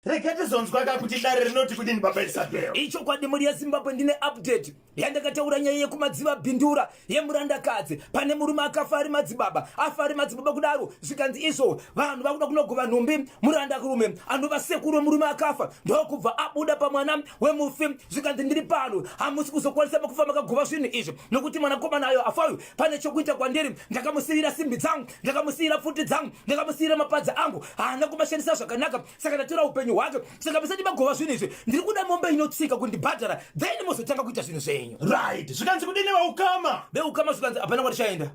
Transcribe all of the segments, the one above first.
Rega tizonzwa ka kuti dare rinoti kudini baba Isabel. Ichokwadi mhuri yeZimbabwe ndine update yandakataura nyaya yekumadziva Bindura yemurandakadzi pane murume akafa ari madzibaba afa ari madzibaba kudaro zvikanzi izvo vanhu vakuda kunogova nhumbi murandarume anova sekuru wemurume akafa ndokubva abuda pamwana wemufi zvikanzi ndiri pano hamusi kuzokwanisa makufa makagova zvinhu izvi nokuti mwanakomana ayo afayo pane chokuita kwandiri ndakamusiyira simbi dzangu ndakamusiyira pfuti dzangu ndakamusiyira mapadza angu haana kumashandisa zvakanaka saka ndatora upenyu hwake saka musati magova zvinhu izvi ndiri kuda mombe inotsika kundibhadhara then mozotanga kuita zvinhu zvenyu right zvikanzi kudini veukama veukama zvikanzi hapana kwatichaenda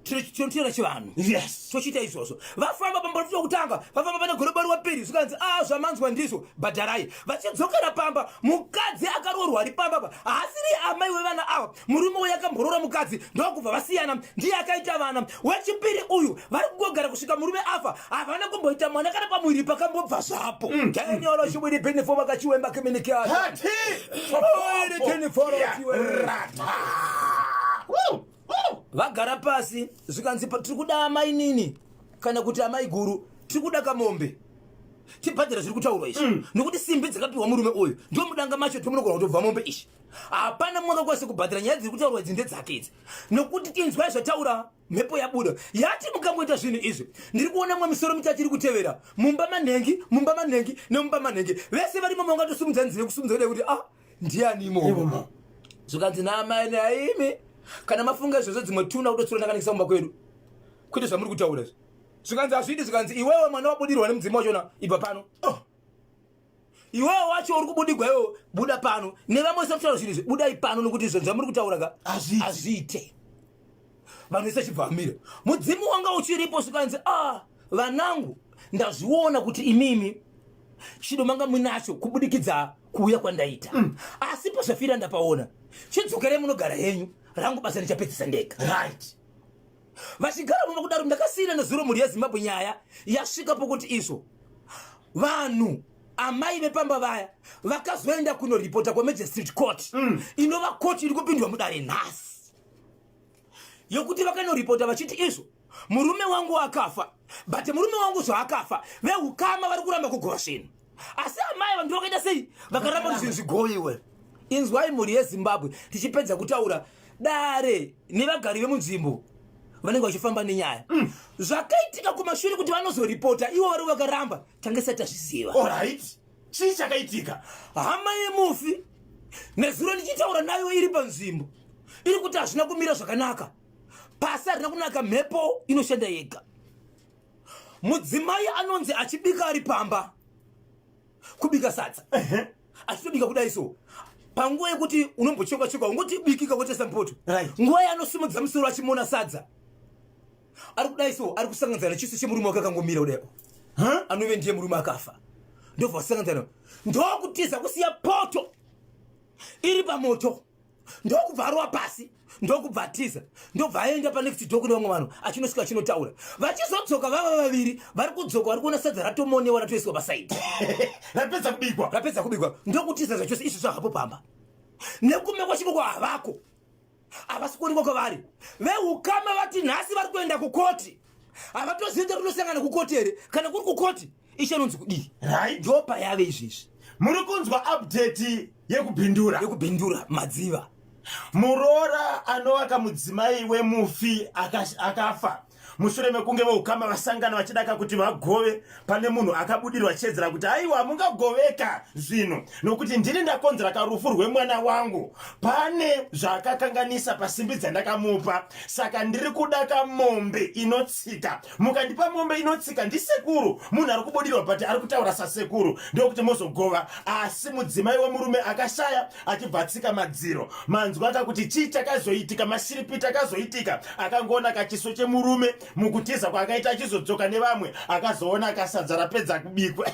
Tinoteera chivanhu. Yes. Tochiita izvozvo. Vafamba pamba rokutanga, vafamba pane goroba rwapiri, zvikanzi ah zvamanzwa ndizvo, bhadharai. Vachidzokera pamba, mukadzi akaroorwa ari pamba apa, haasiri amai wevana ava. Murume uyu akamboroora mukadzi, ndokubva vasiyana, ndiye akaita vana. Wechipiri uyu vari kungogara kusvika murume afa, havana kumboita mwana kana pamuviri pakambobva zvapo. Daniel Shubiri Benefo vakachiwemba keminikiata. Hati. Oiri Benefo Yeah. Rata. Woo. Vagara pasi zvikanzi tiri kuda amainini kana kuti amai guru tiri kuda kamombe tibhadhara zviri kutaurwa izvi nokuti simbi dzakapiwa murume uyu ndo mudanga macho tomunogona kutobva mombe izvi hapana mumwe akakwanisa kubhadhara nyaya dziri kutaurwa idzi ndedzake idzi nokuti tinzwai zvataura mhepo yabuda yati mukangoita zvinhu izvi ndiri kuona mumwe misoro mitatu iri kutevera mumba manhengi mumba manhengi nemumba manhengi vese varimo maungatosimudza nzeve kusimudza kudai kuti ah ndiani imomo zvikanzi naamai naimi kana mafunga izvozvo dzimwe tuna kutotsura ndakanakisa kumba kwedu kwete zvamuri kutaura izvi zvikanzi hazviiti zvikanzi iwewe mwana wabudirwa nemudzimu wachona ibva pano oh. Iwewe wacho uri kubudigwa iwewe buda pano nevamwe vese kutaura zvinhu izvi budai pano nokuti izvo zvamuri kutaura ka hazviite vanhu vese chibvamira mudzimu wanga uchiripo zvikanzi a ah, vanangu ndazviona kuti imimi chido manga munacho kubudikidza kuuya kwandaita Asi pazvafira ndapaona chidzokerei munogara henyu rangu basa ndichapedzisa ndega right vachigara mumba kudaro ndakasiira nezuro mhuri yezimbabwe nyaya yasvika pokuti izvo vanhu amai vepamba vaya vakazoenda kunoripota kwamagistrate court Inova court iri kupindwa mudare nhasi yokuti vakanoripota vachiti izvo murume wangu akafa but murume wangu zvaakafa veukama vari kuramba kugova zvinhu asi amai vanhu vakaita sei vakaramba kuti zvinhu zvigoviwe inzwai mhuri yezimbabwe tichipedza kutaura dare nevagari vemunzvimbo vanenge vachifamba nenyaya Zvakaitika kumashure kuti vanozoripota ivo vari vakaramba tange sati tazviziva Alright. Chii chakaitika? Hama yemufi nezuro ndichitaura nayo iri panzvimbo iri kuti hazvina kumira zvakanaka pasi harina kunaka mhepo inoshanda yega mudzimai anonzi achibika ari pamba kubika sadza achitobika kudai so panguva yekuti unombochekwa chekwa ungoti bikika kwete sampoto nguva yaanosimudza musoro achimona sadza ari kudai so ari kusanganidzana nechiso chemurume wake akangomira kudai anove ndiye murume akafa ndobva vasanganidzana ndokutiza kusiya poto iri pamoto ndokubva arova pasi ndokubva atiza ndobva aenda panext door kune vamwe vanhu achinosvika achinotaura vachizodzoka vava vaviri vari kudzoka vari kuona sadza ratomonewa ratoiswa pasaidi rapedza kubikwa rapedza kubikwa ndokutiza zvachose izvo zvahapo pamba nekumekwa chikoko havako havasi kuonekwa kwavari veukama vati nhasi vari kuenda kukoti havatozivi kuti rinosangana kukoti here kana kuri kukoti ishe anonzi kudii right ndo payave izvezvi muri kunzwa update yekubhindura yekubhindura madziva muroora anovaka mudzimai wemufi akafa mushure mekunge veukama vasangana vachidaka kuti vagove pane munhu akabudirwa achiedzera kuti aiwa mungagoveka zvinhu nokuti ndini ndakonzera karufu rwemwana wangu pane zvaakakanganisa pasimbi dzandakamupa saka ndiri kuda kamombe inotsika mukandipa mombe inotsika ndisekuru munhu ari kubudirwa but ari kutaura sasekuru ndokuti mozogova asi mudzimai wemurume akashaya achibva atsika madziro manzwa akakuti chii chakazoitika mashiripiti akazoitika akangoona kachiso chemurume mukutiza kwaakaita achizodzoka nevamwe akazoona akasadza rapedza kubikwa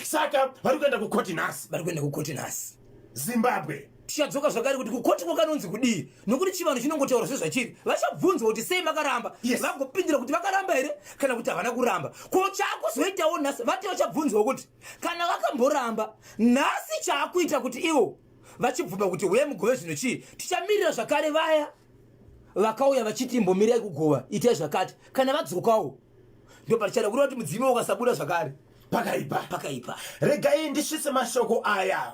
saka vari kuenda kukoti nhasi vari kuenda kukoti nhasi zimbabwe tichadzoka zvakare kuti kukoti kwakanonzi kudii nokuti chivanhu chinongotaura sezvachiri vachabvunzwa kuti sei makaramba Yes. Vagopindura kuti vakaramba here kana kuti havana kuramba ko chaakuzoitawo nhasi vati vachabvunzwa kuti kana vakamboramba nhasi chaakuita kuti ivo vachibvuma kuti huye mugove zvino chii tichamirira zvakare vaya vakauya vachiti imbomirai kugova itai zvakati kana vadzokawo ndopatichada kureva kuti mudzimi ukasabuda zvakare. Pakaipa. Pakaipa. Regai ndisvitse mashoko aya.